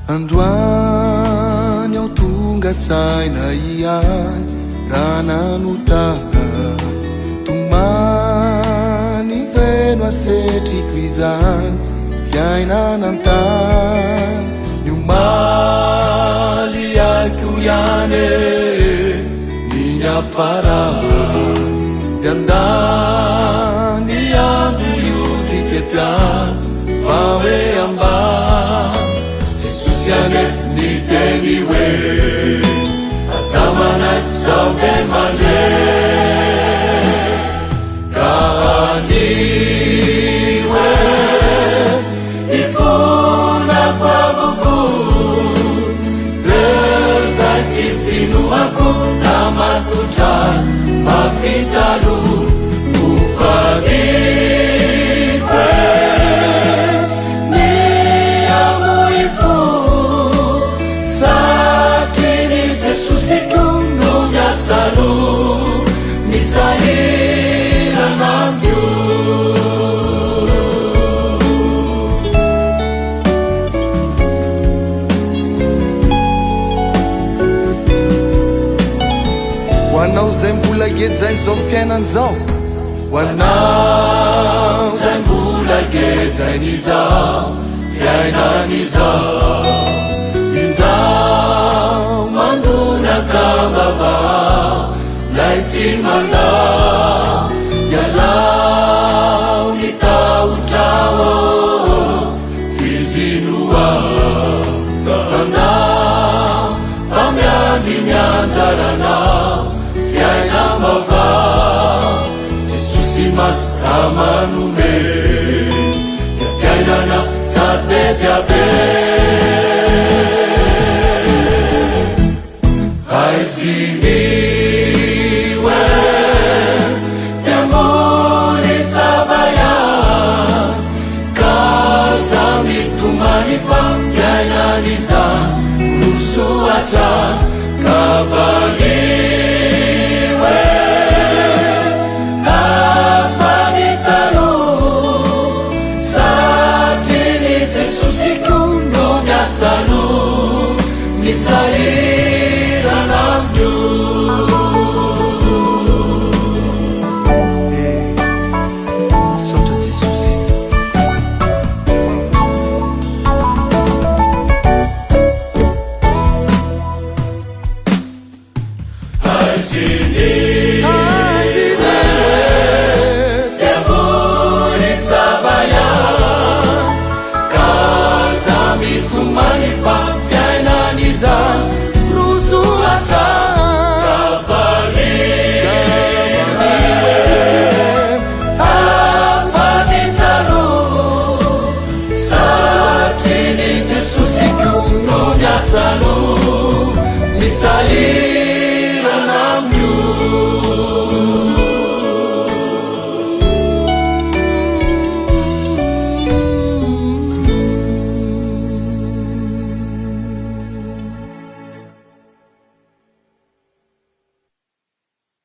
Androany aho tonga saina ihany raha nanota. Tomany ve no asetriko izany fiainana an-tany. Ny omaly haiko ihany e, ny niafarana. Dia andany andro hiodry teto ihany fa hoe ambany. Jesosy anefa niteny hoe, Aza manaiky f'Izaho dia mandre. Ka anio e, hifonako avokoa Reo izay tsy finoako na matotra mafy taloha. Hovadiko e, ny hamoy fo, satria ny Jesosiko no miasa aloha, ny sahirana amiko. Ho anao izay mbola gejain'izao fiainana izao, Ho anao izay mbola gejain'izao fiainana izao, Injao mandonaka am-bava lay tsy mandà, Ialao ny tahotra ô, fizinoa anao fa miandry ny anjaranao fiainam-baovao. Jesosy mantsy raha manome dia fiainana sady be dia be. Aiziny hoe dia mbola sava ihany ka aza mitomany fa fiainana izany miroso hatrany.